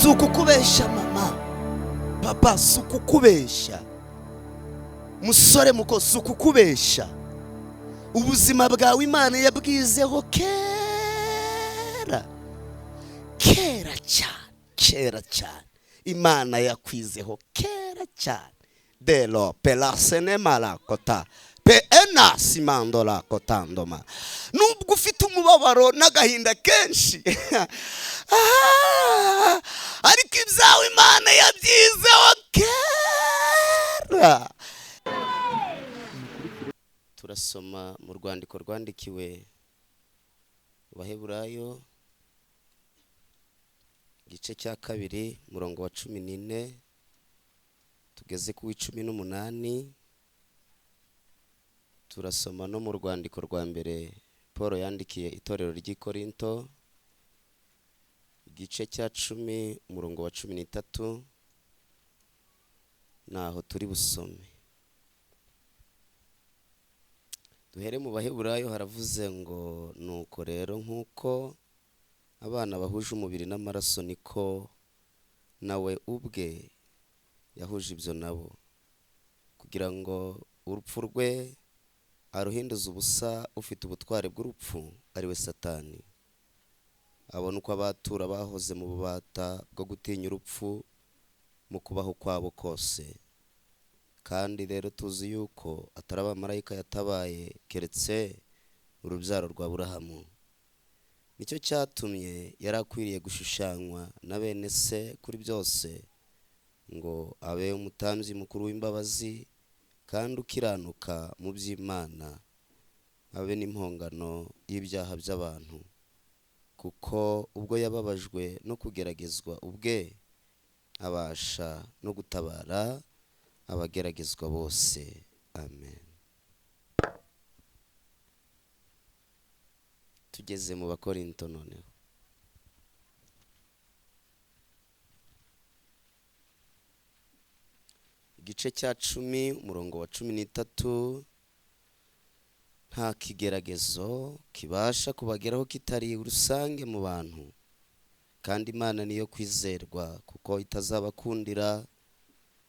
Si ukukubeshya mama, papa, si ukukubeshya musore muko, si ukukubeshya. Ubuzima bwawe Imana yabwizeho kera kera cyane, kera cyane. Imana yakwizeho kera cyane. Delo pelasenemara kota pe ena simandola kotandoma. Nubwo ufite umubabaro n'agahinda kenshi, ariko ibyawe Imana yabyizeho kera. Turasoma mu rwandiko rwandikiwe Abaheburayo, igice cya 2, umurongo wa 14 tugeze ku 18. Turasoma no mu rwandiko rwa mbere Paul yandikiye itorero ry'i Korinto, igice cya 10, umurongo wa 13, naho turi busome. Duhere mu Baheburayo, haravuze ngo nuko rero nkuko abana bahuje umubiri n'amaraso, niko nawe ubwe yahuje ibyo nabo, kugira ngo urupfu rwe aruhinduze ubusa ufite ubutware bw'urupfu, ari we Satani, abona uko abatura bahoze mu bubata bwo gutinya urupfu mu kubaho kwabo kose. Kandi rero tuzi yuko atari abamarayika yatabaye, keretse urubyaro rwa Aburahamu. Nicyo cyatumye yari akwiriye gushushanywa na bene se kuri byose, ngo abe umutambyi mukuru w'imbabazi kandi ukiranuka mu by'Imana, abe n'impongano y'ibyaha by'abantu. Kuko ubwo yababajwe no kugeragezwa ubwe, abasha no gutabara abageragezwa bose. Amen. Tugeze mu Bakorinto noneho. Igice cya 10, umurongo wa 13. Nta kigeragezo kibasha kubageraho kitari rusange mu bantu, kandi Imana niyo kwizerwa, kuko itazabakundira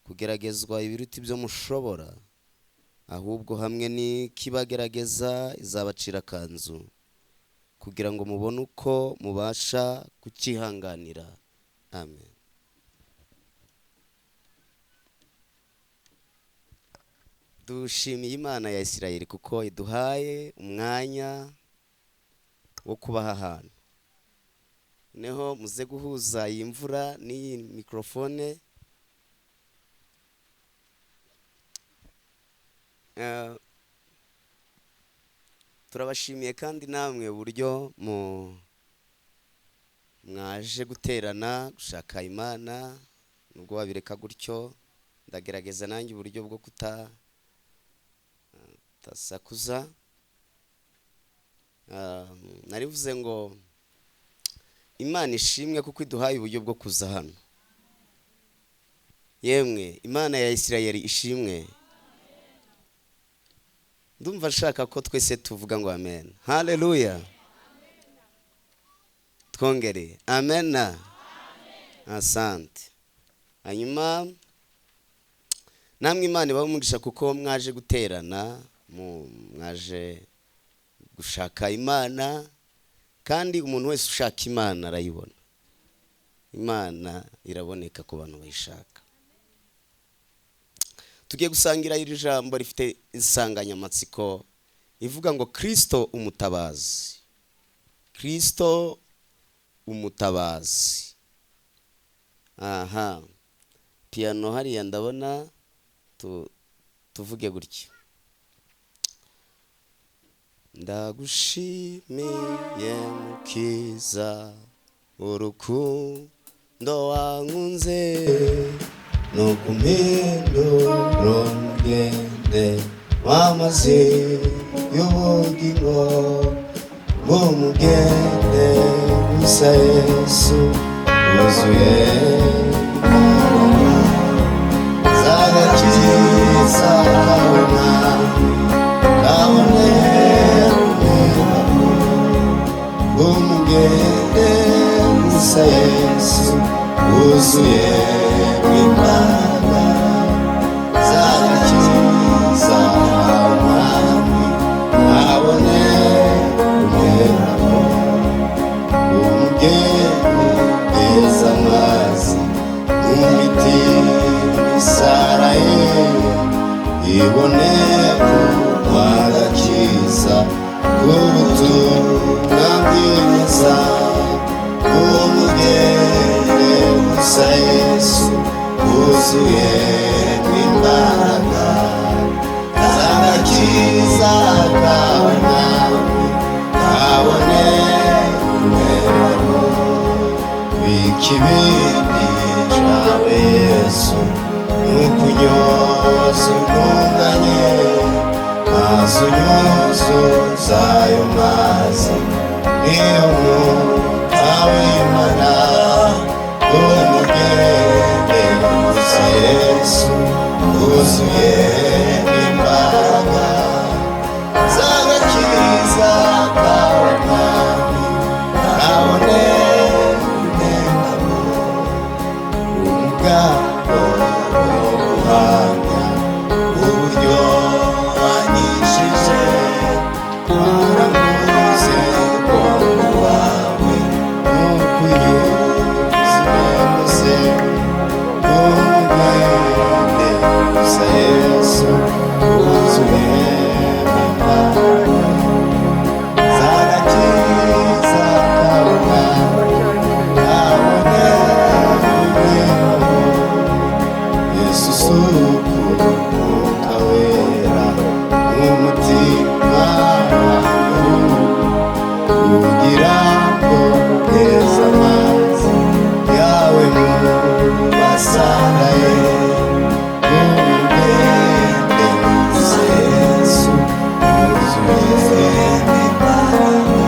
kugeragezwa ibiruta ibyo mushobora, ahubwo hamwe n'ikibagerageza izabacira akanzu, kugira ngo mubone uko mubasha kucyihanganira. Amen. Dushimiye Imana ya Isirayeli kuko iduhaye umwanya wo kubaha ahantu. Noneho muze guhuza iyi mvura n'iyi mikrofone. Turabashimiye kandi namwe uburyo mwaje guterana gushaka Imana, nubwo wabireka gutyo. Ndagerageza nanjye uburyo bwo kutasakuza. Narivuze ngo Imana ishimwe kuko iduhaye uburyo bwo kuza hano. Yemwe Imana ya Isirayeli ishimwe. Ndumva nshaka ko twese tuvuga ngo amen. Haleluya. Twongere amen. Asante. Hanyuma namwe Imana ibahe umugisha kuko mwaje guterana, mwaje gushaka Imana, kandi umuntu wese ushaka Imana arayibona. Imana iraboneka ku bantu bayishaka. Tugiye gusangira iri jambo rifite insanganyamatsiko ivuga ngo Kristo umutabazi. Kristo umutabazi. Aha. Piano hariya ndabona tuvuge gutya. Ndagushimiye Mukiza, urukundo wankunze, nukumpindura umugende w'amazi y'ubugingo, ng'umugende gusa Yesu wuzuye imbaraga z'agakiza kawe Mwami, kabonera umugende gusa Yesu. wuzuye imbaraga z'agakiza Mwami, abone kumeramo umugeni neza amazi mu mitima isaraye ibone kunywa agakiza k'ubutumwa bwiza. Umugende gusa Yesu wuzuye imbaraga z'agakiza kawe nawe kabone kumeramo. Bika ibindi cawe Yesu, nukunyoza intunganye, mazi unyuzuza ayo mazi niyo mwuka w'Imana. Umugende gusa Yesu wuzuye imbaraga z'agakiza kawe Mwami, kabone kugendamo umugabo wo guhamya uburyo wanyishije, waranguze ubwonko wawe nukunyuza wese. Umugende gusa Yesu wuzuye imbaraga z'agakiza kawe Mwami, kabone kugendamo. Yesu suku umwuka wera umutima kugira ngo neza amazi yawe mu basaraye. Umugende gusa Yesu wuzuye imbaraga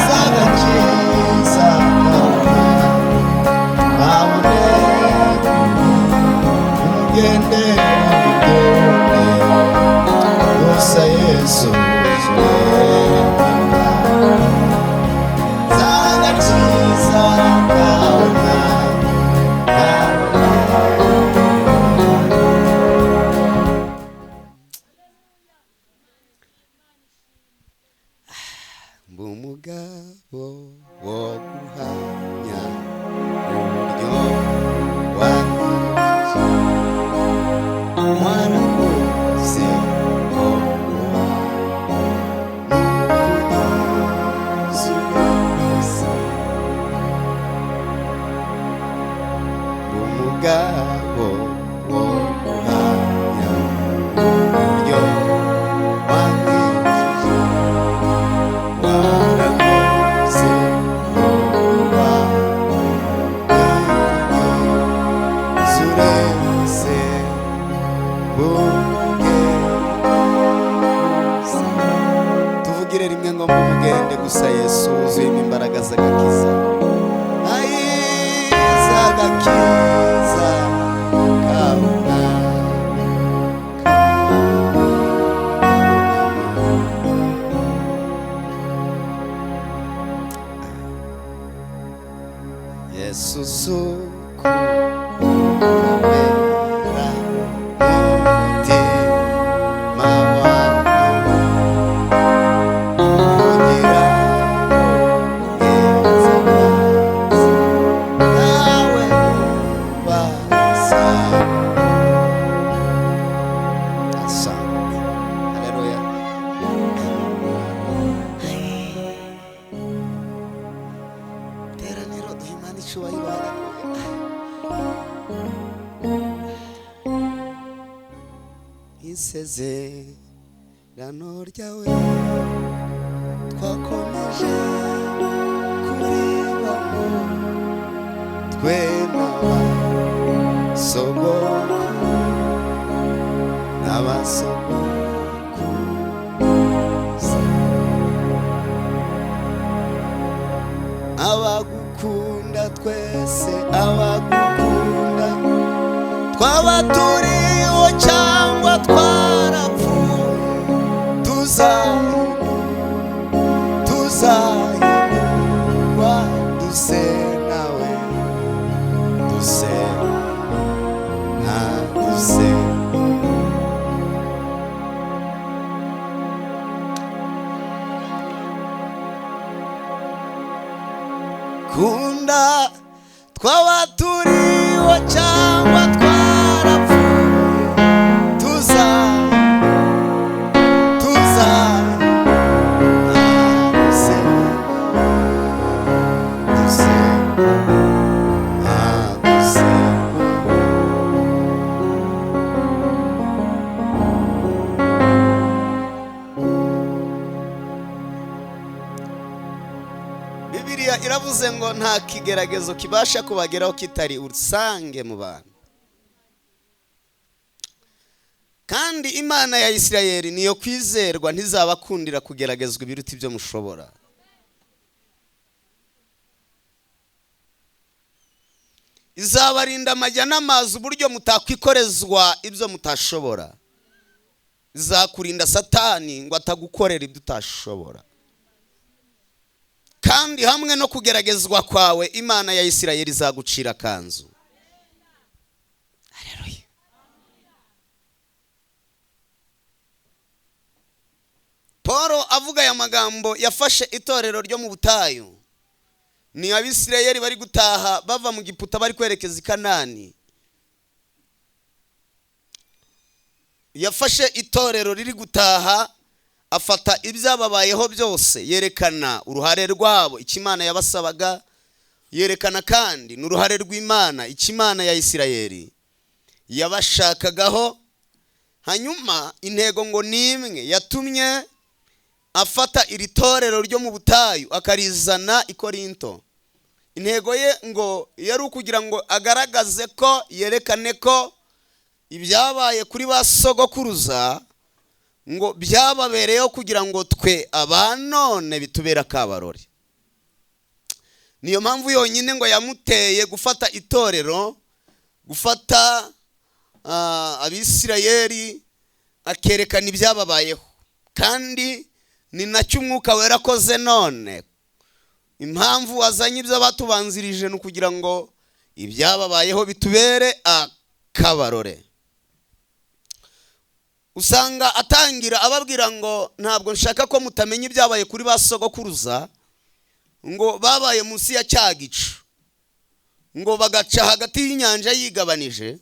z'agakiza kawe, kabone umugende, umugende gusa Yesu wuzuye imbaraga z'agakiza kawe Mwami, kabone. Mba umugabo wo guhamya uburyo wankijije, warakoze ngo nukunyuzuza. Mba umugabo wo guhamya uburyo wankijije, warakoze ngo nukunyuzurese bugeze. Tuvugire rimwe ngo mumugende gusa Yesu wuzuyemo imbaraga z'agakiza, z'agakiza kabona. Yesu suku wera umutima wawe kugira neza amazi yawe basa. Asante. Haleluya. Teraniro duha Imana icyubahiro. Haleluya. Isezerano ryawe twakomeje kuribamo, twe n'abasogokuru n'abasogokuruza, abagukunda twese, abagukunda twaba turiho cyangwa twarapfuye, tuzahindurwa duse nawe. Twaba turiho cyangwa twarapfuye, tuza tuza duse duse duse. Bibiliya iravuze ngo nta kigeragezo kibasha kubageraho kitari urusange mu bantu. Kandi Imana ya Isirayeli niyo kwizerwa, ntizabakundira kugeragezwa ibiruta ibyo mushobora. Izabarinda amajya n'amazi uburyo mutakwikorezwa ibyo mutashobora. Izakurinda Satani ngo atagukorera ibyo utashobora. Kandi hamwe no kugeragezwa kwawe, Imana ya Isirayeli izagucira akanzu. Haleluya. Paul avuga aya magambo yafashe itorero ryo mu butayu. Ni Abisirayeli bari gutaha bava mu Giputa bari kwerekeza i Kanani. Yafashe itorero riri gutaha, afata ibyababayeho byose, yerekana uruhare rwabo icyo Imana yabasabaga, yerekana kandi n'uruhare rw'Imana icyo Imana ya Isirayeli yabashakagaho. Hanyuma intego ngo ni imwe yatumye afata iri torero ryo mu butayu akarizana i Korinto. Intego ye ngo yari ukugira ngo agaragaze ko, yerekane ko ibyabaye kuri ba sogokuruza ngo byababereyeho kugira ngo twe abanone bitubera kabarore. Niyo mpamvu yonyine ngo yamuteye gufata itorero, gufata Abisirayeli, akerekana ibyababayeho. Kandi ni nacyo Umwuka Wera akoze none. Impamvu wazanye ibyo batubanzirije ni ukugira ngo ibyababayeho bitubere akabarore. Usanga atangira ababwira ngo ntabwo nshaka ko mutamenya ibyabaye kuri ba sogokuruza, ngo babaye munsi ya cya gicu, ngo bagaca hagati y'inyanja yigabanije,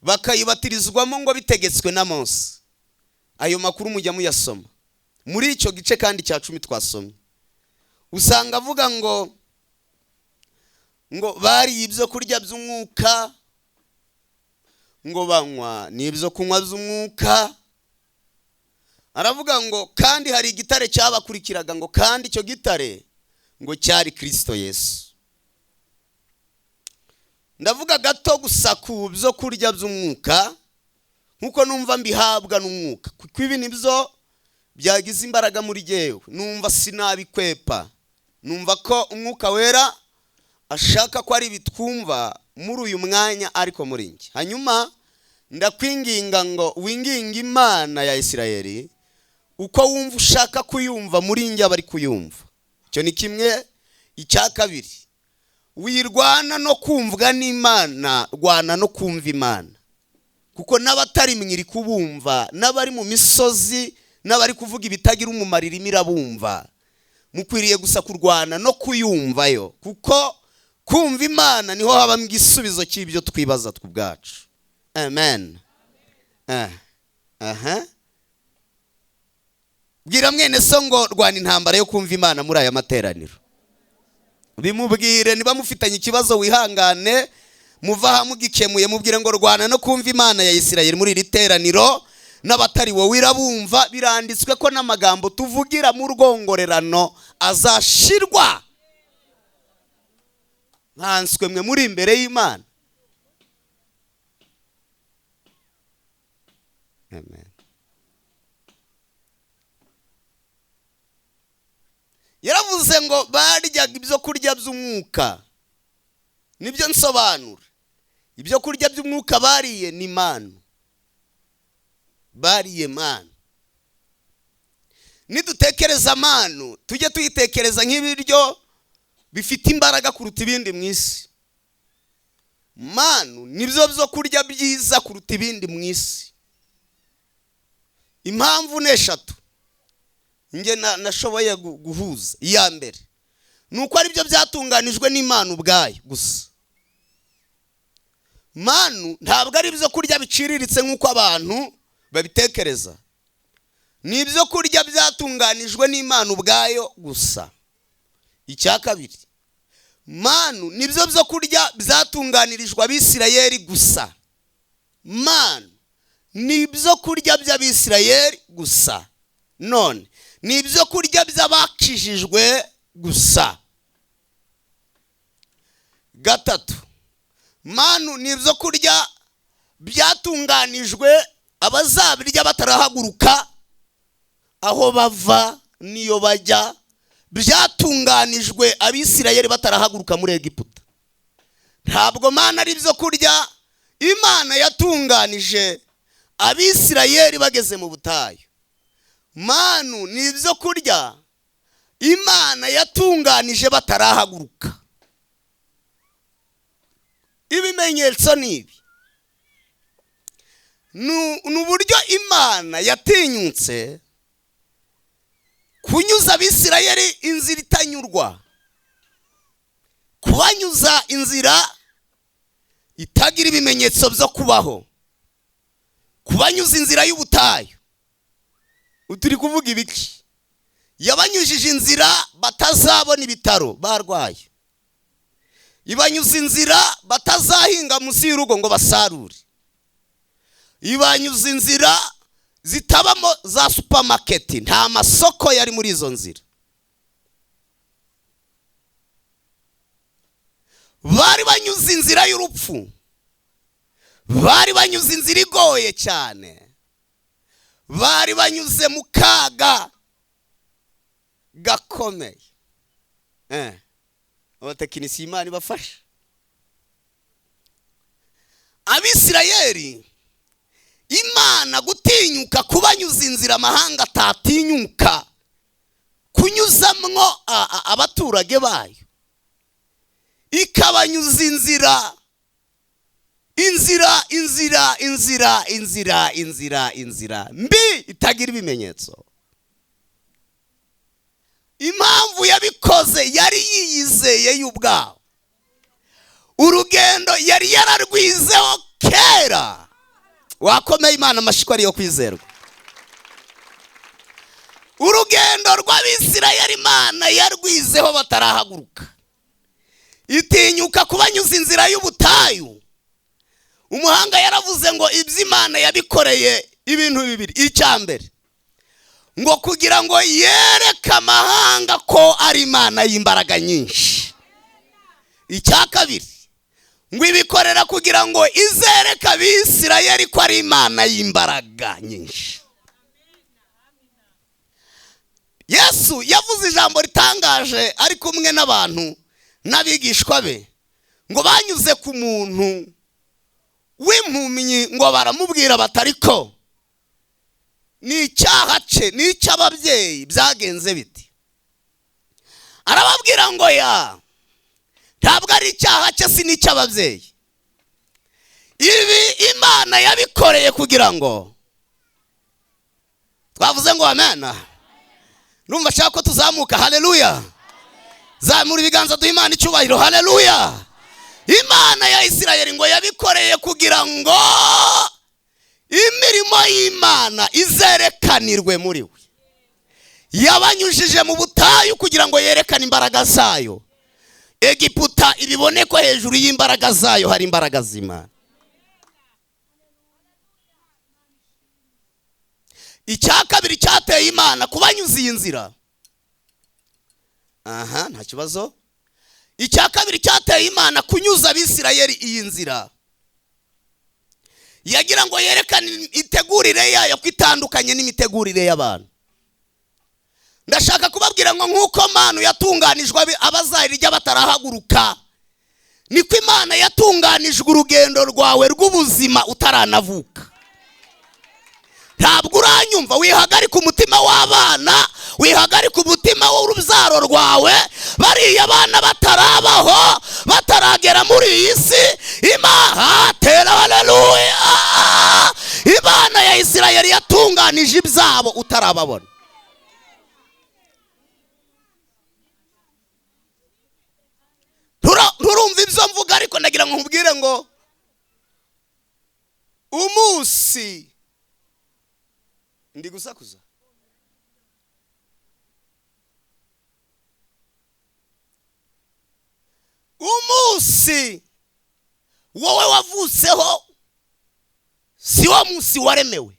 bakayibatirizwamo ngo bitegetswe na Mose. Ayo makuru mujya muyasoma muri icyo gice kandi cya 10 twasomye. Usanga avuga ngo bari ibyo kurya by'umwuka, ngo banywa n'ibyo kunywa by'umwuka. Aravuga ngo kandi hari igitare cyabakurikiraga, ngo kandi icyo gitare ngo cyari Kristo Yesu. Ndavuga gato gusa ku byo kurya by'umwuka, nkuko numva mbihabwa n'umwuka, kuko ibi nibyo byagize imbaraga muri jyewe. Numva sinabikwepa, numva ko Umwuka Wera ashaka ko ari bitwumva muri uyu mwanya, ariko muri njye. Hanyuma ndakwinginga ngo winginge Imana ya Isirayeli uko wumva ushaka kuyumva muri njye abari kuyumva. Icyo ni kimwe. Icya kabiri, wirwana no kumvwa n'Imana, rwana no kumva Imana, kuko n'abatari mwiri kubumva, n'abari mu misozi, n'abari kuvuga ibitagira umumaro irimo irabumva. Mukwiriye gusa kurwana no kuyumvayo, kuko kumva Imana niho habamo igisubizo cy'ibyo twibaza tw'ubwacu. Amen. Bwira mwene so ngo rwana intambara yo kumva Imana muri aya materaniro. Bimubwire niba mufitanye ikibazo wihangane, muva aha mugikemuye, mubwire ngo rwana no kumva Imana ya Isirayeli muri iri teraniro, n'abatari wowe irabumva. Biranditswe ko n'amagambo tuvugira mu rwongorerano azashirwa nkanswe mwe muri imbere y'Imana. Amen. Yaravuze ngo baryaga ibyo kurya by'umwuka. Nibyo nsobanura. Ibyo kurya by'umwuka bariye ni manu. Bariye manu. Nidutekereza manu, tujye tuyitekereza nk'ibiryo bifite imbaraga kuruta ibindi mu isi. Manu nibyo byo kurya byiza kuruta ibindi mu isi. Impamvu ni eshatu nge nashoboye guhuza. Iya mbere nuko ari byo byatunganijwe n'Imana ubwayo gusa. Manu ntabwo ari ibyo kurya biciriritse nk'uko abantu babitekereza. Ni ibyo kurya byatunganijwe n'Imana ubwayo gusa. Icya kabiri, manu nibyo byo kurya byatunganirijwe Abisirayeli gusa. Manu ni ibyo kurya by'Abisirayeli gusa. None ni ibyo kurya by'abakijijwe gusa. Gatatu, manu ni ibyo kurya byatunganijwe abazabirya batarahaguruka aho bava niyo bajya, byatunganijwe Abisirayeli batarahaguruka muri Egiputa. Ntabwo mana ari ibyo kurya Imana yatunganije Abisirayeli bageze mu butayu. Manu ni ibyo kurya Imana yatunganije batarahaguruka. Ibimenyetso ni ibi: ni uburyo Imana yatinyutse kunyuza Abisirayeli inzira itanyurwa, kubanyuza inzira itagira ibimenyetso byo kubaho, kubanyuza inzira y'ubutayu. Turi kuvuga ibiki? Yabanyujije inzira batazabona ibitaro barwaye, ibanyuza inzira batazahinga munsi y'urugo ngo basarure, ibanyuza inzira zitabamo za supermarket, nta masoko yari muri izo nzira. Bari banyuze inzira y'urupfu, bari banyuze inzira igoye cyane, bari banyuze mu kaga gakomeye. Abatekinisiye Imana ibafasha. Abisirayeli Imana gutinyuka kubanyuza inzira amahanga atatinyuka kunyuzamwo abaturage bayo, ikabanyuza inzira inzira inzira inzira inzira inzira inzira mbi itagira ibimenyetso. Impamvu yabikoze yari yiyizeye y'ubwawo, urugendo yari yararwizeho kera. Wakomeye Imana amashyi ariyo kwizerwa. Urugendo rw'Abisirayeli Imana yarwizeho batarahaguruka, itinyuka kubanyuza inzira y'ubutayu. Umuhanga yaravuze ngo ibyo Imana yabikoreye ibintu bibiri. Icya mbere, ngo kugira ngo yereke amahanga ko ari Imana y'imbaraga nyinshi. Icya kabiri, ngo ibikorera kugira ngo izereke Abisirayeli ko ari Imana y'imbaraga nyinshi. Yesu yavuze ijambo ritangaje ari kumwe n'abantu n'abigishwa be, ngo banyuze ku muntu w'impumyi ngo baramubwira batariko ni icyaha cye ni icy'ababyeyi byagenze biti. Arababwira ngo ya ntabwo ari icyaha cye si n'icy'ababyeyi, ibi Imana yabikoreye kugira ngo, twavuze ngo amena. Numva ashaka ko tuzamuka. Haleluya! Zamura ibiganza duha Imana icyubahiro. Haleluya! Imana ya Isirayeli ngo yabikoreye kugira ngo imirimo y'Imana izerekanirwe muri we. Yabanyujije mu butayu kugira ngo yerekane imbaraga zayo. Egiputa ibibone ko hejuru y'imbaraga zayo hari imbaraga z'Imana. Icya kabiri cyateye Imana kubanyuza iyi nzira, aha nta kibazo. Icya kabiri cyateye Imana kunyuza Abisirayeli iyi nzira, yagira ngo yerekane itegurire yayo ko itandukanye n'imitegurire y'abantu. Ndashaka kubabwira ngo nk'uko manu yatunganijwe abazayirya batarahaguruka, niko Imana yatunganijwe urugendo rwawe rw'ubuzima utaranavuka. Ntabwo uranyumva. Wihagarika umutima w'abana, wihagarika umutima w'urubyaro rwawe. Bariya abana batarabaho, bataragera muri iyi si, Imana tera haleluya. Imana ya Isirayeli yatunganije ibyabo utarababona. Nturumva ibyo mvuga, ariko ndagira ngo nkubwire ngo Umunsi ndi gusakuza. Umunsi wowe wavutseho si wo munsi waremewe,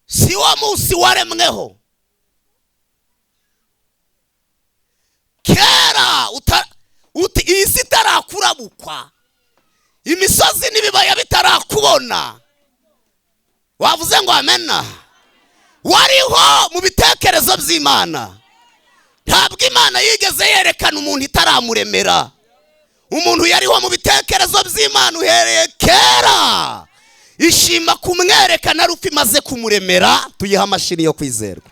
si wo munsi waremweho. Kera iyi si itarakurabukwa, imisozi n'ibibaya bitarakubona, wavuze ngo amena, wariho mu bitekerezo by'Imana. Ntabwo Imana yigeze yerekana umuntu itaramuremera. Umuntu yariho mu bitekerezo by'Imana uhereye kera, ishima kumwerekana ari uko imaze kumuremera. Tuyiha amashini yo kwizerwa.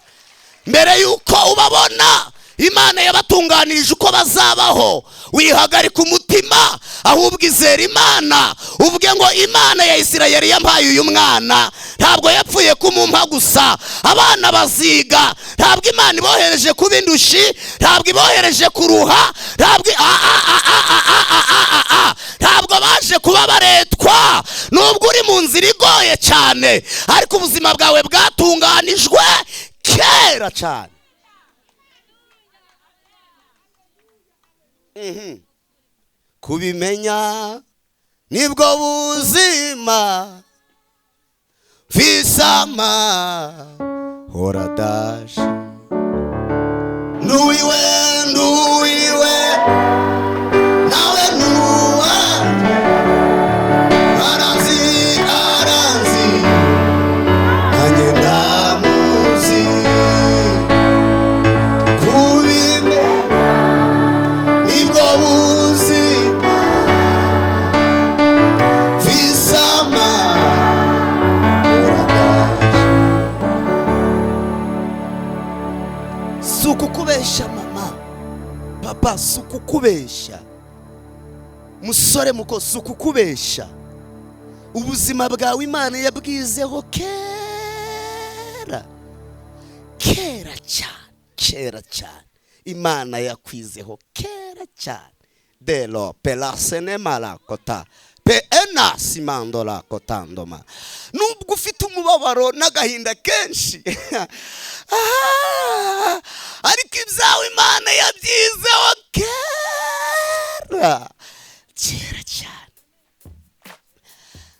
Mbere yuko ubabona, Imana yabatunganirije uko bazabaho. Wihagarika umutima, ahubwo izera Imana, uvuge ngo Imana ya Isirayeli yampaye uyu mwana, ntabwo yapfuye kumumpa gusa, abana baziga. Ntabwo Imana ibohereje kuba indushi, ntabwo ibohereje kuruha, ntabwo ntabwo baje kuba baretwa. Nubwo uri mu nzira igoye cyane, ariko ubuzima bwawe bwatunganijwe kera cyane. Kubimenya nibwo buzima, fisama horadashi. Nduwiwe, nduwiwe, nawe nuwa, aranzi, aranzi, nanjye ndamuzi. Kubimenya nibwo buzima, fisama horadashi. Si ukukubesha mama, papa, si ukukubesha musore muko, si ukukubesha. Ubuzima bwawe Imana yabwizeho kera, kera cyane, kera cyane. Imana yakwizeho kera cyane. Delo pelasenemala kota pe ena simandola kotandoma. Nubwo ufite umubabaro n'agahinda kenshi, ariko ibyawe Imana yabyizeho kera, kera cyane.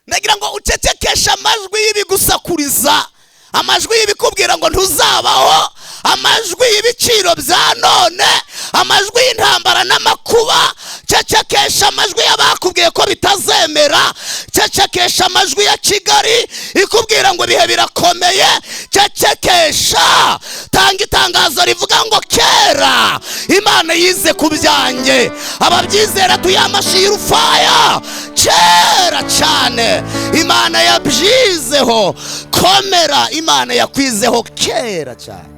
Ndagira ngo ucecekeshe amajwi y'ibigusakuriza, amajwi y'ibikubwira ngo ntuzabaho, amajwi y'ibiciro bya none, amajwi y'intambara n'amakuba. Cecekesha amajwi y'abakubwiye ko bitazemera. Cecekesha amajwi ya Kigali ikubwira ngo ibihe birakomeye. Cecekesha, tanga itangazo rivuga ngo kera Imana yize ku byanjye. Ababyizera tuyamashi y'urufaya. Kera cyane Imana yabyizeho. Komera, Imana yakwizeho kera cyane,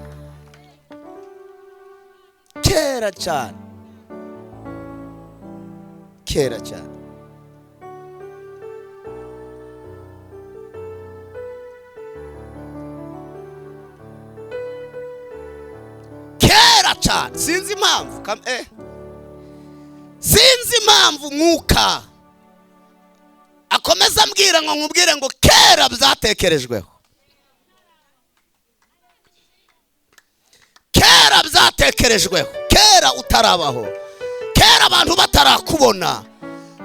kera cyane, kera cyane. Kera cyane. Sinzi impamvu sinzi impamvu Mwuka akomeza ambwira ngo nkubwire ngo kera byatekerejweho, kera byatekerejweho, kera utarabaho, kera abantu batarakubona,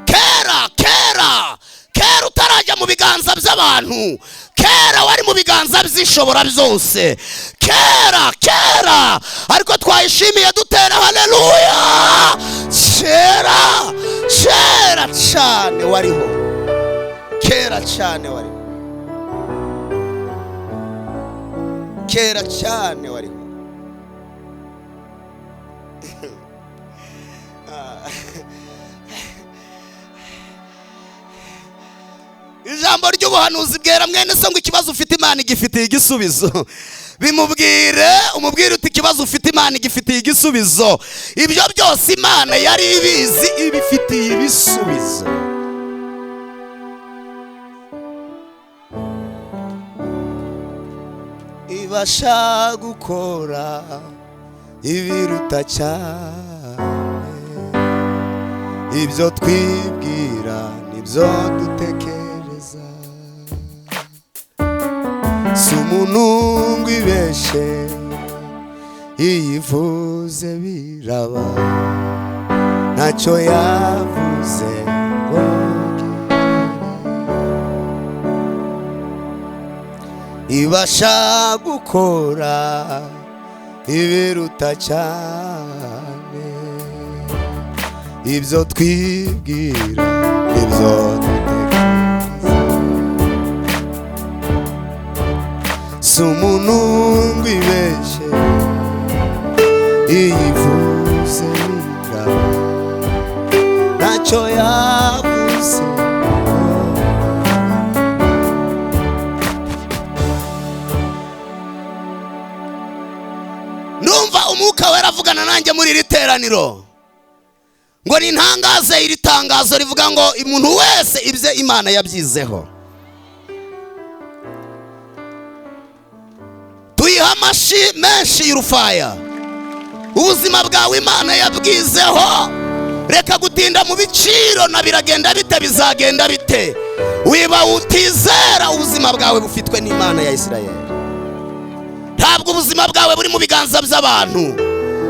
kera, kera, kera utarajya mu biganza by'abantu, kera wari mu biganza by'ishobora byose, kera, kera. Ariko twayishimiye dutera haleluya. Kera, kera cyane wariho, kera cyane wariho, kera cyane wariho. Ijambo ry'ubuhanuzi bwera mwene se ngo ikibazo ufite Imana igifitiye igisubizo. Bimubwire, umubwire uti ikibazo ufite Imana igifitiye igisubizo. Ibyo byose Imana yari ibizi, ibifitiye ibisubizo. Ibasha gukora ibiruta cyane ibyo twibwira Ibyo dutekereza. Si umuntu ngo ibeshe, iyivuze biraba, ntacyo yavuze ngo ibasha gukora ibiruta cyane ibyo twibwira, ibyo dutekereza. Si umuntu ngo ibeshe, iyivuze biraba, ntacyo yavuze. Numva Umwuka Wera avugana nanjye muri iri teraniro ngo nintangaze iri tangazo rivuga ngo umuntu wese ibye Imana yabyizeho. Tuyiha amashi menshi y'urufaya. Ubuzima bwawe Imana yabwizeho. Reka gutinda mu biciro na biragenda bite, bizagenda bite. Wiba utizera, ubuzima bwawe bufitwe n'Imana ya Isirayeli. Ntabwo ubuzima bwawe buri mu biganza by'abantu,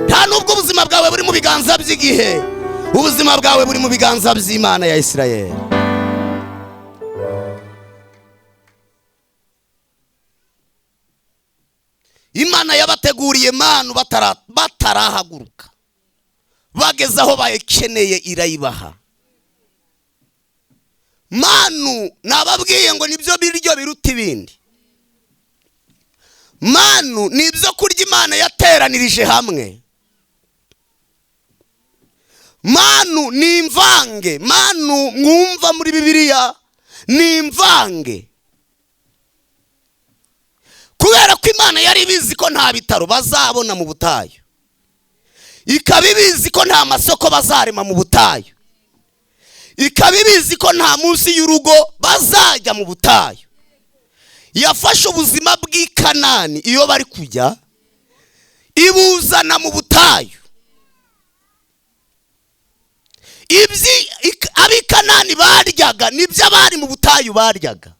nta nubwo ubuzima bwawe buri mu biganza by'igihe. Ubuzima bwawe buri mu biganza by'Imana ya Isirayeli. Imana yabateguriye manu batarahaguruka, bageze aho bayikeneye irayibaha. Manu nababwiye ngo nibyo biryo biruta ibindi. Manu ni ibyo kurya Imana yateranirije hamwe. Manu ni imvange. Manu mwumva muri Bibiliya ni imvange. Kubera ko Imana yari ibizi ko nta bitaro bazabona mu butayu, ikaba ibizi ko nta masoko bazarema mu butayu, ikaba ibizi ko nta munsi y'urugo bazajya mu butayu, yafashe ubuzima bw'i Kanani iyo bari kujya ibuzana mu butayu. Ab'i Kanani baryaga nibyo abari mu butayu baryaga.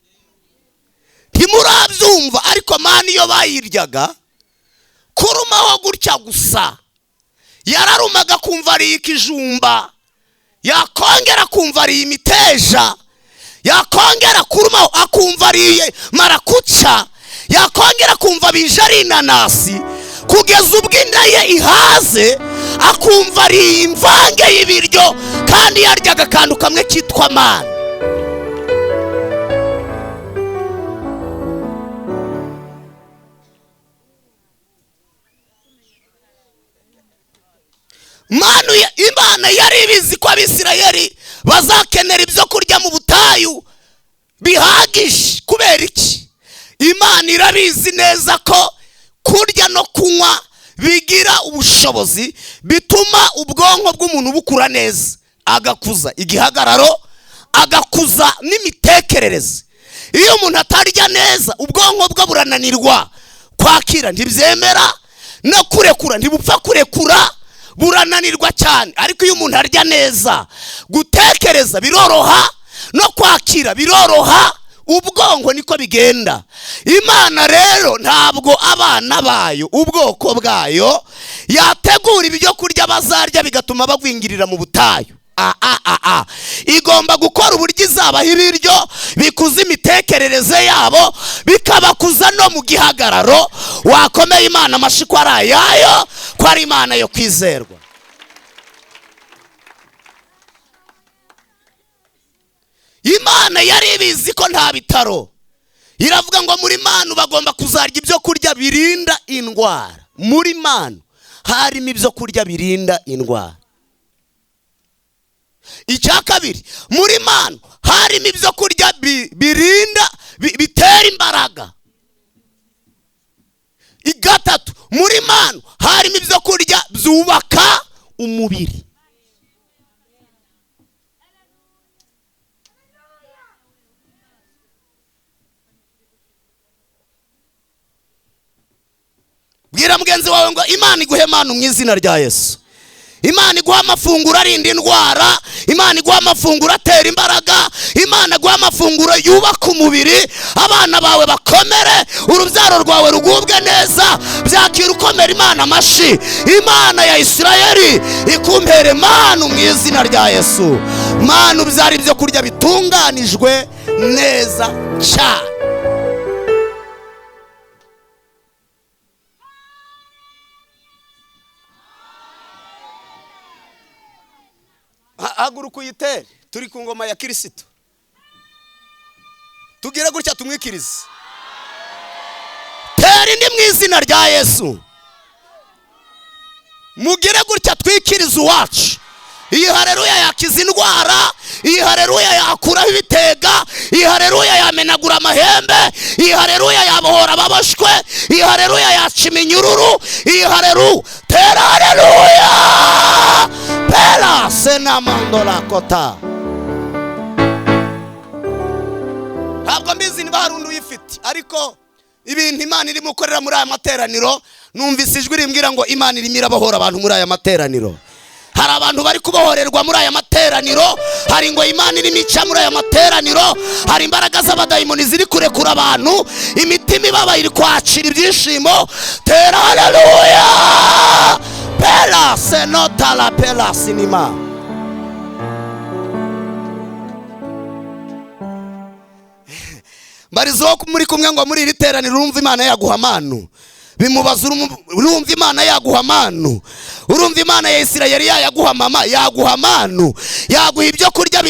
Ntimurabyumva, ariko mani iyo bayiryaga kurumaho gutya gusa, yararumaga kumva ari ikijumba, yakongera kumva ari imiteja, yakongera kurumaho akumva ari marakuca, yakongera kumva bije ari inanasi, kugeza ubwo inda ye ihaze akumva ari imvange y'ibiryo, kandi yaryaga akantu kamwe kitwa mani. Manu Imana yari ibizi ko Abisirayeli bazakenera ibyo kurya mu butayu bihagije. Kubera iki? Imana irabizi neza ko kurya no kunywa bigira ubushobozi bituma ubwonko bw'umuntu bukura neza, agakuza igihagararo, agakuza n'imitekerereze. Iyo umuntu atarya neza ubwonko bwe burananirwa kwakira, ntibyemera no kurekura, ntibupfa kurekura, burananirwa cyane. Ariko iyo umuntu arya neza, gutekereza biroroha no kwakira biroroha, ubwonko niko bigenda. Imana rero ntabwo abana bayo, ubwoko bwayo, yategura ibyo kurya bazarya bigatuma bagwingirira mu butayu. Igomba gukora uburyo izabaha ibiryo bikuza imitekerereze yabo, bikabakuza no mu gihagararo. Wakomeye Imana amashi ko ari ayayo, ko ari Imana yo kwizerwa. Imana yari ibizi ko nta bitaro, iravuga ngo muri manu bagomba kuzarya ibyo kurya birinda indwara. Muri manu harimo ibyo kurya birinda indwara. Icya kabiri, muri manu harimo ibyo kurya birinda bitera imbaraga. Igatatu, muri manu harimo ibyo kurya byubaka umubiri. Bwira mugenzi wawe ngo Imana iguhe manu mu izina rya Yesu. Imana iguha amafunguro arinda indwara, Imana iguha amafunguro atera imbaraga, Imana iguha amafunguro yubaka umubiri, abana bawe bakomere, urubyaro rwawe rugubwe neza. Byakira ukomera Imana amashi. Imana ya Isirayeli ikumpere manu mu izina rya Yesu. Manu byari ibyo kurya bitunganijwe neza cyane. Haguruka uyitere, turi ku ngoma ya Kirisito. Tugire gutya tumwikirize. Tera indi mu izina rya Yesu. Mugire gutya twikirize uwacu. Iyi haleluya yakiza indwara, iyi haleluya yakuraho ibitega, iyi haleluya yamenagura amahembe, iyi haleluya yabohora ababoshwe, iyi haleluya yaca iminyururu, iyi haleluya. Tera haleluya. Pera senamandola kota. Ntabwo mbizi niba hari undi uyifite, ariko ibintu Imana irimo gukorera muri aya materaniro, numvise ijwi rimbwira ngo Imana irimo irabohora abantu muri aya materaniro. Hari abantu bari kubohorerwa muri aya materaniro, hari ngo Imana irimo ica muri aya materaniro, hari imbaraga z'abadayimoni ziri kurekura abantu, imitima ibabaye iri kwakira ibyishimo. Tera haleluya. Pela senota la pela sinima. Mbarizo muri kumwe ngo muri iri teraniro urumva Imana yaguha amanu. Bimubaza urumva Imana yaguha amanu. Urumva Imana ya Isirayeli yaguha mama, yaguha amanu, yaguha ibyo kurya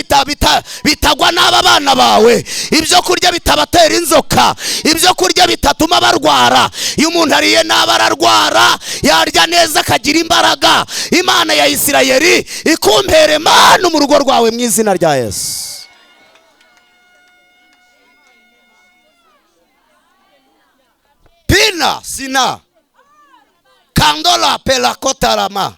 bitagwa n'aba bana bawe, ibyo kurya bitabatera inzoka, ibyo kurya bitatuma barwara. Iyo umuntu ariye nabi ararwara, yarya neza akagira imbaraga. Imana ya Isirayeli ikumpere manu mu rugo rwawe mu izina rya Yesu. Pina sina kandola pela kotarama.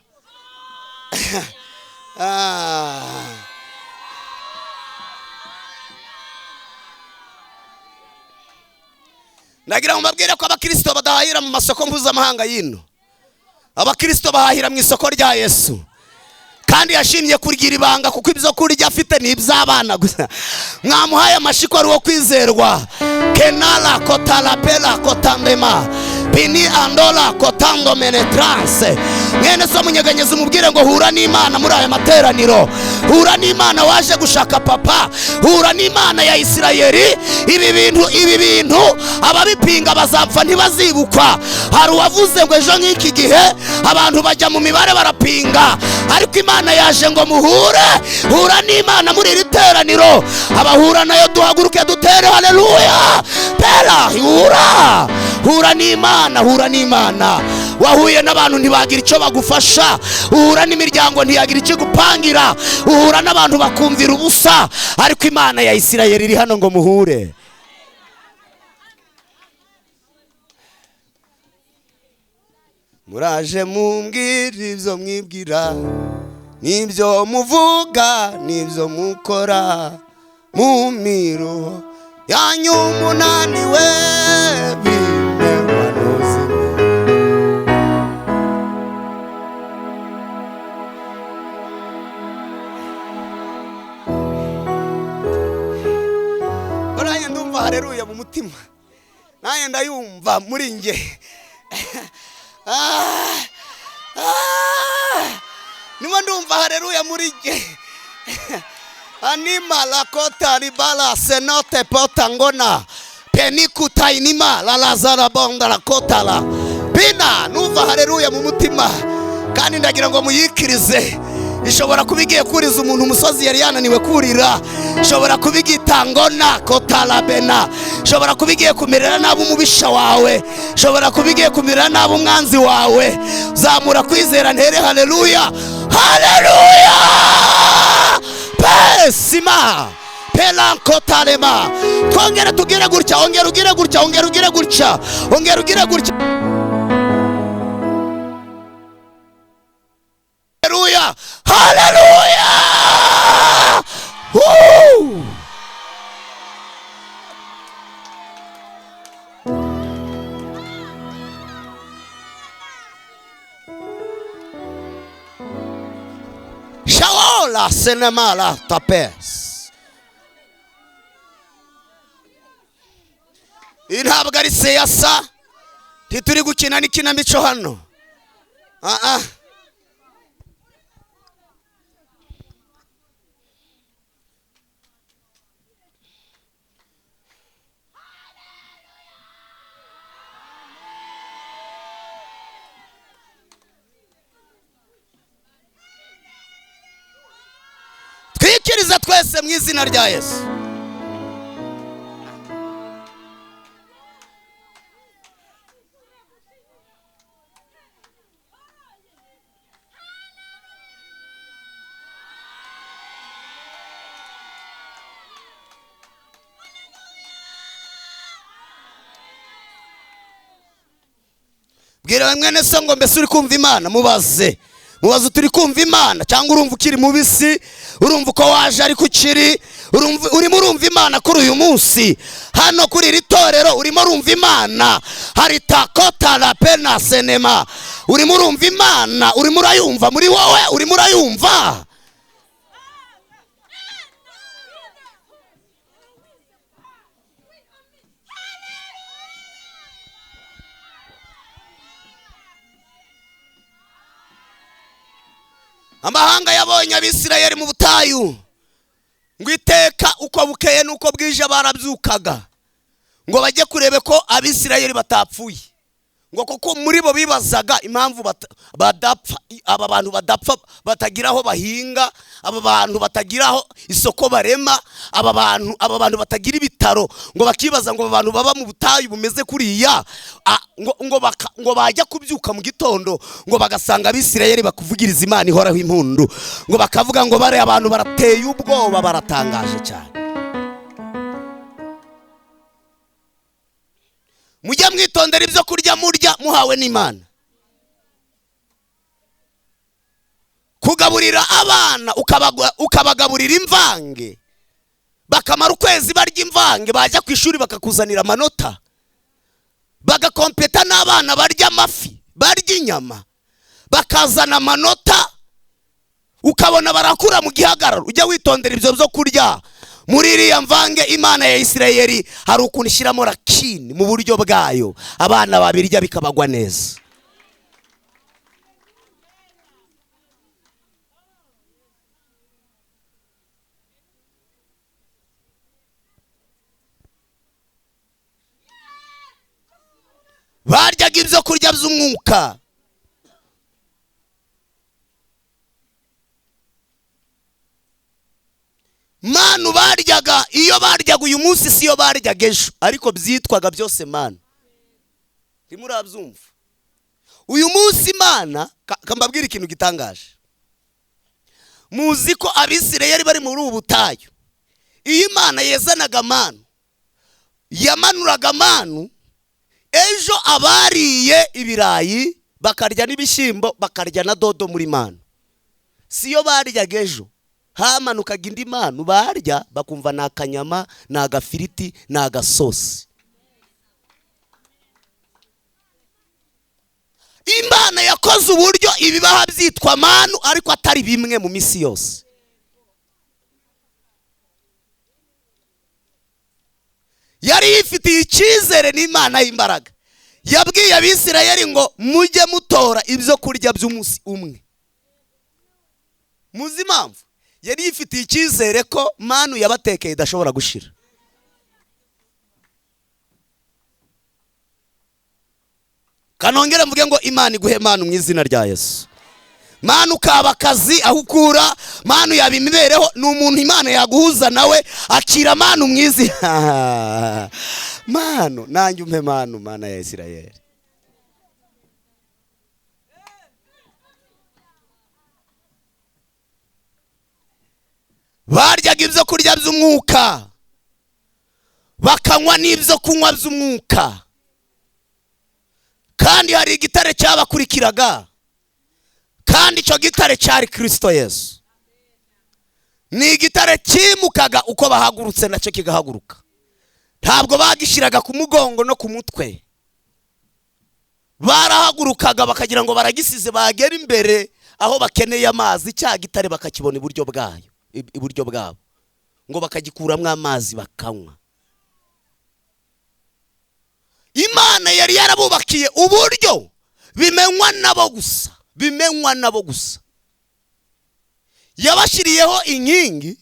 Ndagira ngo mbabwire ko abakristo badahahira mu masoko mpuzamahanga yino. Abakristo bahahira mu isoko rya Yesu. Kandi yashimye kurgira ibanga kuko ibyo kurya afite ni iby'abana gusa. Mwamuhaye amashiko ari wo kwizerwa. Kenala kotala pela kotandema pini andola kotando menetrance. Mwene so munyeganyeza umubwire ngo hura n'Imana muri aya materaniro. Hura n'Imana waje gushaka papa. Hura n'Imana ya Isirayeli. Ibi bintu ababipinga bazapfa ntibazibukwa. Hari uwavuze ngo ejo nk'iki gihe abantu bajya mu mibare barapinga, ariko Imana yaje ngo muhure. Hura n'Imana muri iri teraniro. Abahura nayo duhaguruke dutere haleluya. Pera hura. Hura n'Imana, hura n'Imana. Wahuye n'abantu ntibagira icyo bagufasha, uhura n'imiryango ntiyagira icyo gupangira, uhura n'abantu bakumvira ubusa, ariko Imana ya Isirayeli iri hano ngo muhure. Muraje mumbwira ibyo mwibwira, n'ibyo muvuga, n'ibyo mukora, mu miruho yanyu munaniwe bimenywa n'ubuzima. Nanjye ndumva haleluya mu mutima, nanjye ndayumva muri nge. Nimo ndumva haleluya muri nge. Anima la kota ribala senote potangona penikuta inima la lazara bonda la kota la pina. Numva haleluya mu mutima, kandi ndagira ngo muyikirize. Ishobora kubigiye kuriza umuntu umusozi yari yananiwe kurira, ishobora kubigitangona kotalabena, ishobora kubigiye kumerera nabi umubisha wawe, ishobora kubigiye kumerera nabi umwanzi wawe. Zamura kwizera ntere haleluya, haleluya. Pesima pelankotalema. Twongere tugire gutya, ongera ugire gutya, ongera ugire gutya, ongera ugire gutya. Haleluya, haleluya. Woo! Ola senema la tapes. Iyi ntabwo ari seyasa, ntituri gukina n'ikinamico hano. Twikiriza twese mu izina rya Yesu. Bwira mwene so ngo mbese uri kumva Imana, mubaze. Mubaze turi kumva Imana cyangwa urumva ukiri mubisi, urumva uko waje ariko ukiri, urimo urumva Imana kuri uyu munsi. Hano kuri iri torero urimo urumva Imana, hari takota la pena senema. Urimo urumva Imana, urimo urayumva muri wowe, urimo urayumva. Amahanga yabonye Abisirayeli mu butayu, ngo iteka uko bukeye nuko bwije barabyukaga ngo bajye kurebe ko Abisirayeli batapfuye, ngo kuko muri bo bibazaga impamvu badapfa, aba bantu badapfa batagira aho bahinga, aba bantu batagira aho isoko barema, aba bantu batagira ibitaro, ngo bakibaza ngo abantu baba mu butayu bumeze kuriya, ngo bajya kubyuka mu gitondo ngo bagasanga Abisirayeli bakuvugiriza Imana ihoraho impundu, ngo bakavuga ngo bare abantu barateye ubwoba, baratangaje cyane. Mujye mwitondera ibyo kurya murya muhawe n'Imana. Kugaburira abana ukabagaburira imvange, bakamara ukwezi barya imvange, bajya ku ishuri bakakuzanira amanota, bagakompeta n'abana barya amafi, barya inyama, bakazana amanota, ukabona barakura mu gihagararo. Ujya witondera ibyo byo kurya. Muri iriya mvange Imana ya Isirayeli hari ukuntu ishyiramo rakini mu buryo bwayo, abana babirya bikabagwa neza. Baryaga ibyo kurya by'umwuka. Manu baryaga, iyo baryaga uyu munsi si yo baryaga ejo, ariko byitwaga byose manu. Ntimurabyumva? Uyu munsi Imana, kambabwira ikintu gitangaje. Muzi ko Abisirayeli bari muri ubu butayu, iyo Imana yezanaga manu, yamanuraga manu, ejo abariye ibirayi bakarya n'ibishyimbo bakarya na dodo muri manu, si yo baryaga ejo. Hamanukaga indi manu barya bakumva ni akanyama, ni agafiriti, ni agasosi. Imana yakoze uburyo ibibaha byitwa manu ariko atari bimwe mu misi yose. Yari yifitiye icyizere n'Imana y'imbaraga. Yabwiye Abisirayeli ngo mujye mutora ibyo kurya by'umunsi umwe. Muzi impamvu? Yari yifitiye icyizere ko manu yabatekeye idashobora gushira. Kanongera mvuge ngo Imana iguhe manu mu izina rya Yesu. Manu kaba akazi aho ukura, manu yaba imibereho, ni umuntu Imana yaguhuza nawe, akira manu mu izina. Manu nanjye umpe manu, Mana ya Isirayeli. Baryaga ibyo kurya by'umwuka, bakanywa n'ibyo kunywa by'umwuka, kandi hari igitare cyabakurikiraga, kandi icyo gitare cyari Kristo Yesu. Ni igitare cyimukaga uko bahagurutse nacyo kigahaguruka. Ntabwo bagishiraga ku mugongo no ku mutwe, barahagurukaga bakagira ngo baragisize, bagera imbere Aho bakeneye amazi, cya gitare bakakibona iburyo bwayo, iburyo bwabo, ngo bakagikuramo amazi bakanywa. Imana yari yarabubakiye uburyo bimenywa nabo gusa, bimenywa nabo gusa. Yabashiriyeho inkingi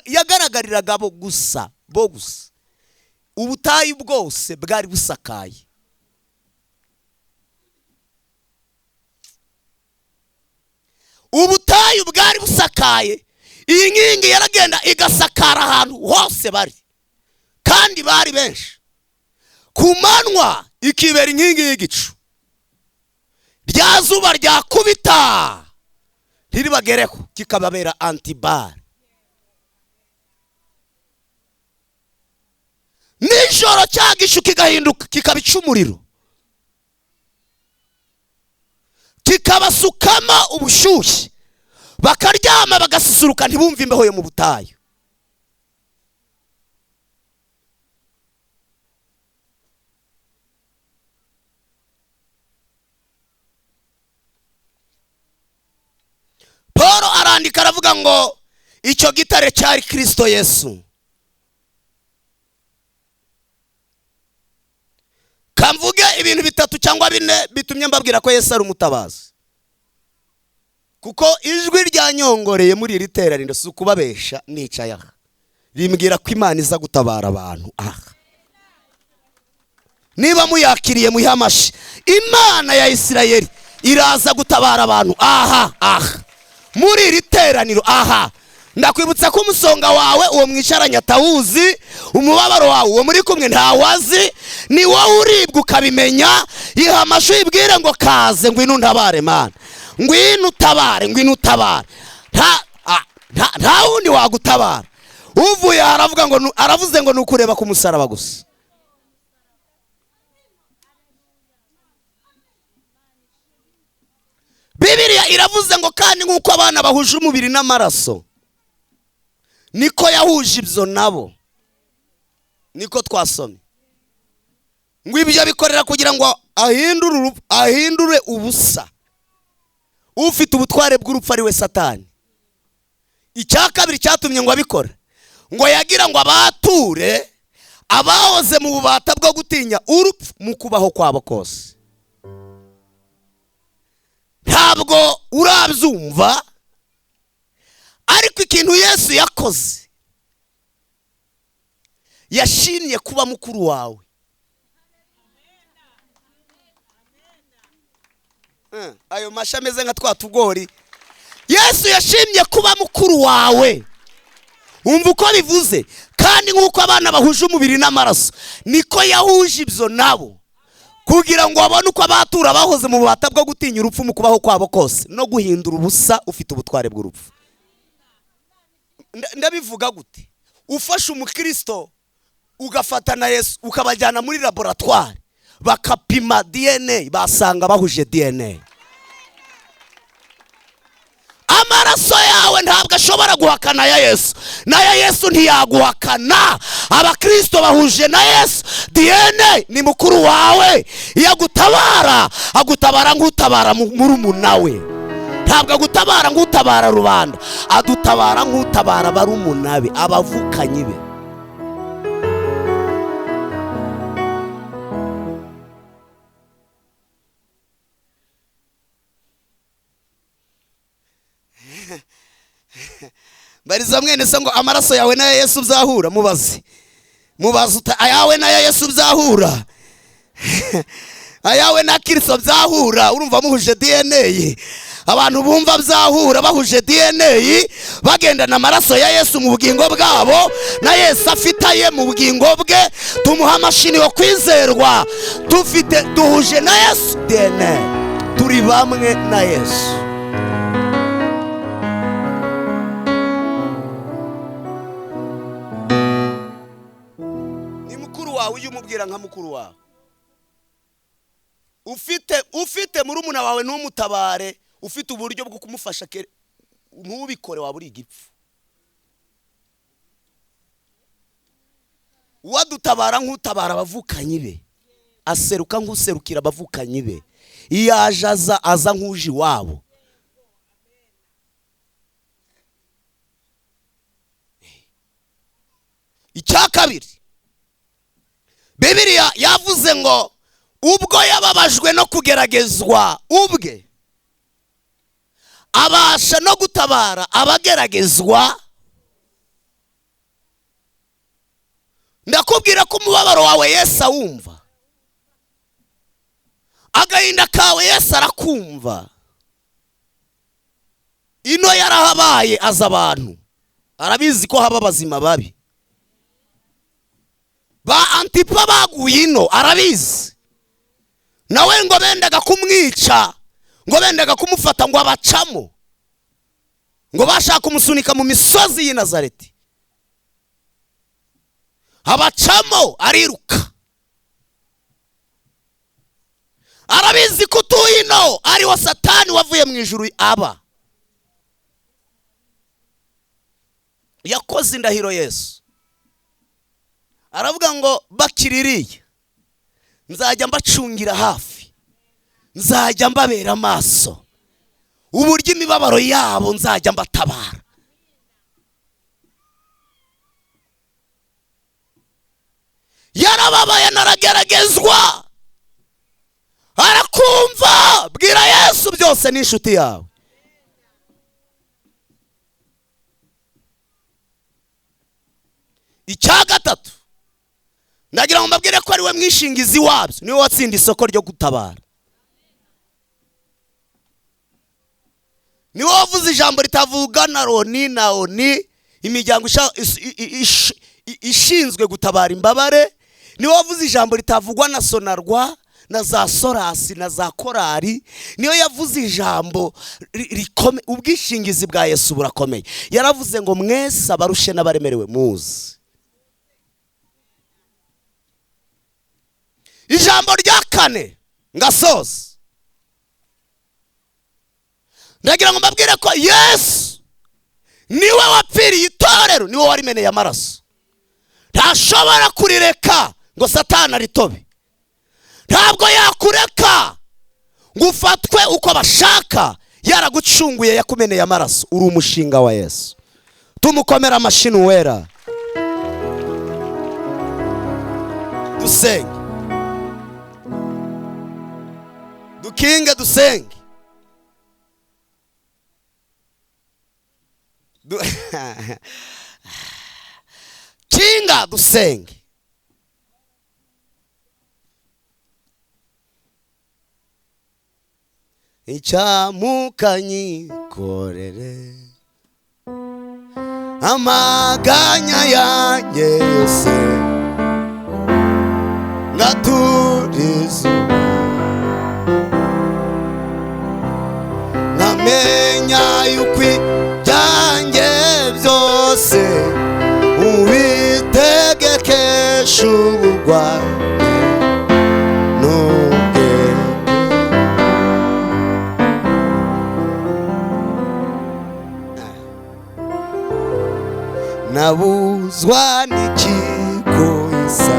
yagaragariraga bo gusa, bo gusa. Ubutayu bwose bwari busakaye. Ubutayu bwari busakaye. Iyi nkingi yaragenda igasakara ahantu hose bari, kandi bari benshi. Ku manywa ikibera inkingi y'igicu, rya zuba ryakubita ntiribagereho, kikababera antibare. Nijoro cya gicu kigahinduka kikabica umuriro, kikabasukama ubushyushye, bakaryama bagasusuruka, ntibumve imbeho yo mu butayu. Paul arandika aravuga ngo icyo gitare cyari Kristo Yesu. Kamvuge ibintu bitatu cyangwa bine bitumye mbabwira ko Yesu ari umutabazi. Kuko ijwi ryanyongoreye muri iri teraniro si ukubabesha, nicaye aha, rimbwira ko Imana iza gutabara abantu aha. Niba muyakiriye muhe amashi. Imana ya Isirayeli iraza gutabara abantu aha aha muri iri teraniro aha. Ndakwibutsa ko umusonga wawe uwo mwicaranye atawuzi, umubabaro wawe uwo muri kumwe ntawazi, ni wowe uribwa ukabimenya. Yiha amashyi uyibwire ngo kaze, ngwino untabare Mana, ngwino utabare, ngwino utabare. Nta wundi wagutabara. Uvuye aravuga ngo aravuze ngo nukureba ku musaraba gusa. Bibiliya iravuze ngo kandi nk'uko abana bahuje umubiri n'amaraso, niko yahuje ibyo nabo. Niko twasomye ngo ibyo bikorera kugira ngo ahindure ubusa ufite ubutware bw'urupfu ari we Satani. Icya kabiri cyatumye ngo abikora, ngo yagira ngo abature abahoze mu bubata bwo gutinya urupfu mu kubaho kwabo kose. Ntabwo urabyumva, ariko ikintu Yesu yakoze, yashimye kuba mukuru wawe. Ayo mashami ameze nka twa tugori. Yesu yashimye kuba mukuru wawe. Umva uko bivuze. Kandi nk'uko abana bahuje umubiri n'amaraso, niko yahuje ibyo nabo, kugira ngo babone uko abatura bahoze mu bubata bwo gutinya urupfu mu kubaho kwabo kose, no guhindura ubusa ufite ubutware bw'urupfu. Ndabivuga gute? Ufashe umukristo ugafata na Yesu ukabajyana muri laboratoire bakapima DNA, basanga bahuje DNA. Amaraso yawe ntabwo ashobora guhakana ya Yesu, na ya Yesu ntiyaguhakana. Abakristo bahuje na Yesu DNA, ni mukuru wawe. Iyo agutabara, agutabara nk'utabara murumuna we. Ntabwo agutabara nk'utabara rubanda, adutabara nk'utabara barumuna be, abavukanyi be. Bariza mwene se ngo amaraso yawe n'aya Yesu byahura? Mubaze, mubaze ayawe n'aya Yesu byahura? Ayawe na Kristo byahura? Urumva muhuje DNA? Abantu bumva byahura bahuje DNA, bagendana amaraso ya Yesu mu bugingo bwabo, na Yesu afitaye mu bugingo bwe. Tumuha amashini yo kwizerwa, dufite duhuje na Yesu DNA, turi bamwe na Yesu. Ni mukuru wawe, ujye umubwira nka mukuru wawe. Ufite murumuna wawe ntumutabare, ufite uburyo bwo kumufasha ntubikore, waba uri igipfu. Uwadutabara nk'utabara abavukanyi be, aseruka nk'userukira abavukanyi be. Iyo aje aza nk'uje iwabo. Icya kabiri, Bibiliya yavuze ngo ubwo yababajwe no kugeragezwa ubwe, abasha no gutabara abageragezwa. Ndakubwira ko umubabaro wawe Yesu awumva, agahinda kawe Yesu arakumva. Ino yarahabaye aza abantu, arabizi ko haba abazima babi. Ba Antipa baguye ino arabizi, nawe ngo bendaga kumwica, ngo bendaga kumufata ngo abacamo, ngo bashaka kumusunika mu misozi y'i Nazareti, abacamo ariruka. Arabizi ko utuye ino ariwo Satani wavuye mu ijuru aba. Yakoze indahiro Yesu, aravuga ngo bakiririye nzajya mbacungira hafi, nzajya mbabera amaso, uburyo imibabaro yabo nzajya mbatabara. Yarababaye narageragezwa, arakumva. Bwira Yesu byose n'inshuti yawe. Icya gatatu, ndagira ngo mbabwire ko ari we mwishingizi wabyo, niwe watsinda isoko ryo gutabara, niwe wavuze ijambo ritavuga na Loni na Oni, imiryango ishinzwe gutabara imbabare, niwe wavuze ijambo ritavugwa na Sonarwa na za Sorasi na za Korari, niyo yavuze ijambo rikomeye. Ubwishingizi bwa Yesu burakomeye. Yaravuze ngo mwese abarushe n'abaremerewe muze. Ijambo rya kane ngasoza, ndagira ngo mbabwire ko Yesu niwe wapfiriye itorero, niwe warimeneye amaraso. Ntashobora kurireka ngo Satani aritobe. Ntabwo yakureka ngo ufatwe uko bashaka. Yaragucunguye, yakumeneye amaraso. Uri umushinga wa Yesu. Tumukomera amashini wera. Dusenge, dukinge, dusenge. Kinga, dusenge. Icyamukanyikorere amaganya yanjye yose, ngaturiza nkamenya yuko ibyanjye byose ubitegekesha ubugwari n'ubwenge. Nabuzwa n'ikikoisa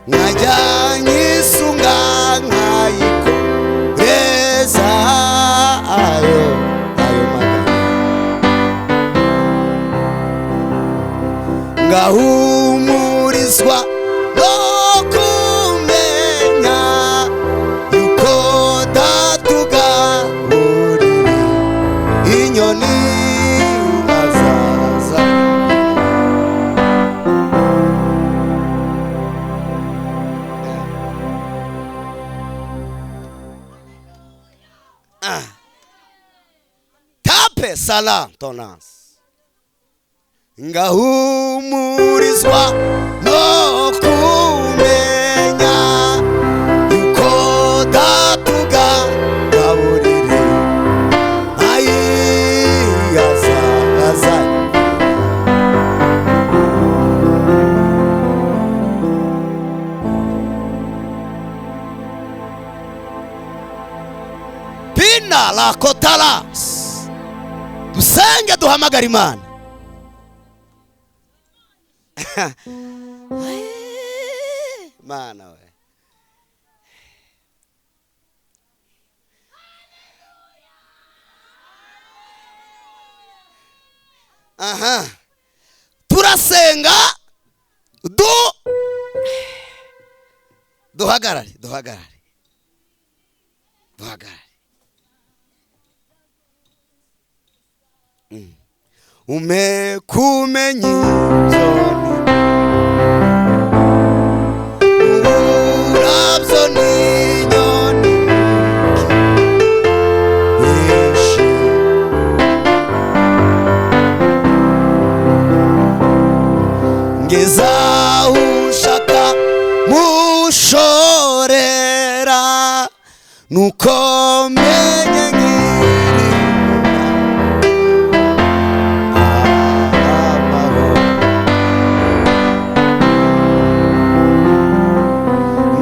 nkajya nyisunga nkayikoreza ayo magana, ngahumurizwa no kumenya yuko datugaburira inyoni azaza. Tape sala tonans, ngahumurizwa no kumenya yuko datugaburira azaza. Pina la kotalas. Dusenge, duhamagara Imana. Mana we. Aha, turasenga duhagarare, duhagarare, duhagarare. Ume kumenya ibyo urabyo n'inyoni nyinshi, ngeza ushaka mushorera, nuko menye nkiri amahoro.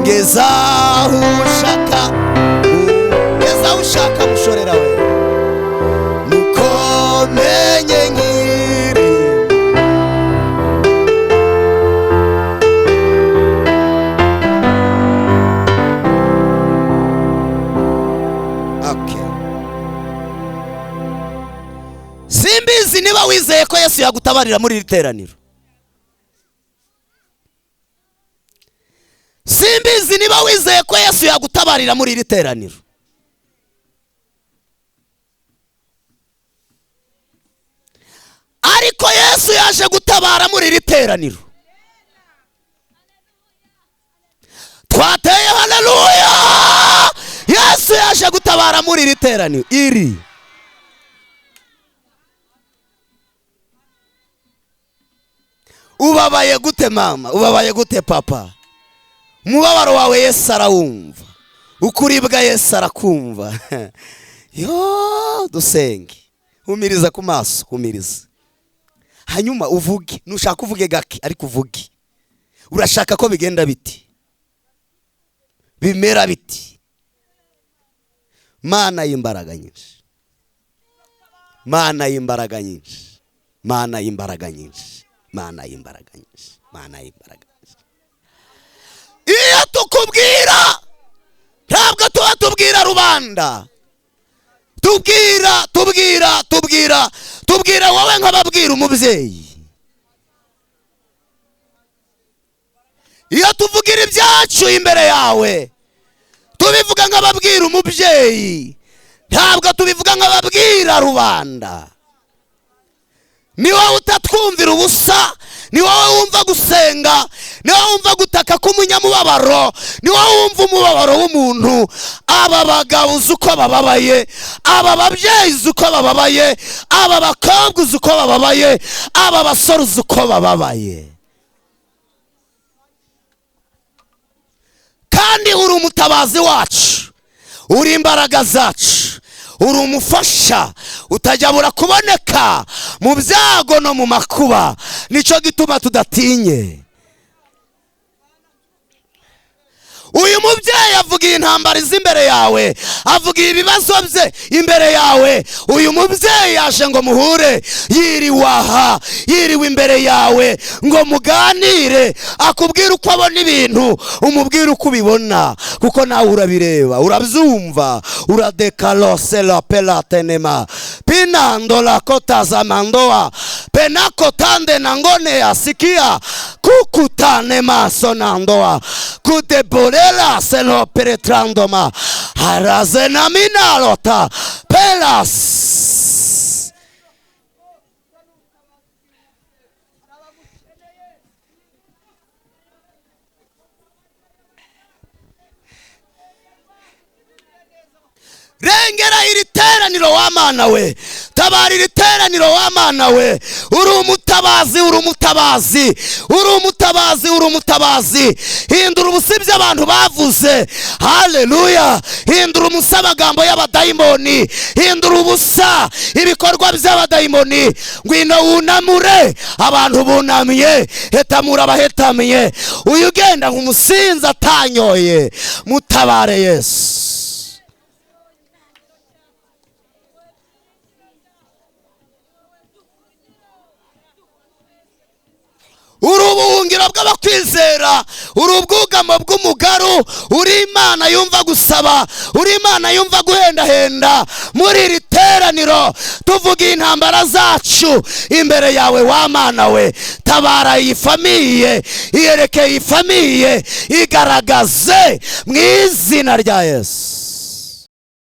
Ngeza ushaka, ngeza ushaka mushorera we, nuko menye nkiri. Okay. Simbizi niba wizeye ko Yesu yagutabarira muri iri teraniro. Simbizi niba wizeye ko Yesu yagutabarira muri iri teraniro. Ariko Yesu yaje gutabara muri iri teraniro. Twateye haleluya! Yesu yaje gutabara muri iri teraniro. Iri ubabaye gute mama? Ubabaye gute papa? Umubabaro wawe Yesu arawumva, ukuribwa Yesu arakumva. Yo, dusenge. Humiriza ku maso, humiriza. Hanyuma uvuge, nushaka uvuge gake ariko uvuge. Urashaka ko bigenda biti, bimera biti. Mana y'imbaraga nyinshi, Mana y'imbaraga nyinshi, Mana y'imbaraga nyinshi, Mana y'imbaraga nyinshi, Mana y'imbaraga nyinshi. Iyo tukubwira ntabwo tuba tubwira rubanda, tubwira tubwira tubwira tubwira wowe nk'ababwira umubyeyi. Iyo tuvugira ibyacu imbere yawe tubivuga nk'ababwira umubyeyi, ntabwo tubivuga nk'ababwira rubanda. Ni wowe utatwumvira ubusa, ni wowe wumva gusenga, ni wowe wumva gutaka k'umunyamubabaro, ni wowe wumva umubabaro w'umuntu. Aba bagabo uzi uko bababaye, aba babyeyi uzi uko bababaye, aba bakobwa uzi uko bababaye, aba basore uzi uko bababaye. Kandi uri umutabazi wacu, uri imbaraga zacu, uri umufasha utajya kuboneka mu byago no mu makuba. Nicyo gituma tudatinye. Uyu mubyeyi avuga intambara imbere yawe, avuga ibibazo bye imbere yawe. Uyu mubyeyi yaje ngo muhure, yiriwe aha, yiriwe imbere yawe ngo muganire, akubwira uko abona ibintu, umubwira uko ubibona, kuko nawe urabireba, urabyumva. Uradekalose la pelatenema pinandola kotazamandoa penakotande nangone asikia kukutane maso nandoa kudeborela selo penetrandoma harazenaminalota pelas. Rengera iri teraniro wa Mana we, tabara iri teraniro wa Mana we. Uri umutabazi, uri umutabazi, uri umutabazi, uri umutabazi. Hindura ubusibye abantu bavuze. Haleluya. Hindura umusa amagambo y'abadayimoni, hindura ubusa ibikorwa by'abadayimoni. Ngwino wunamure abantu bunamye, hetamura abahetamiye. Uyu ugenda nk'umusinzi atanyoye, mutabare Yesu. Uri Ubuhungiro bw'abakwizera, uri ubwugamo bw'umugaru, uri Imana yumva gusaba, uri Imana yumva guhendahenda. Muri iri teraniro tuvuga intambara zacu imbere yawe, wa Mana we. Tabara iyi famille, iyerekeye iyi famille, igaragaze mu izina rya Yesu.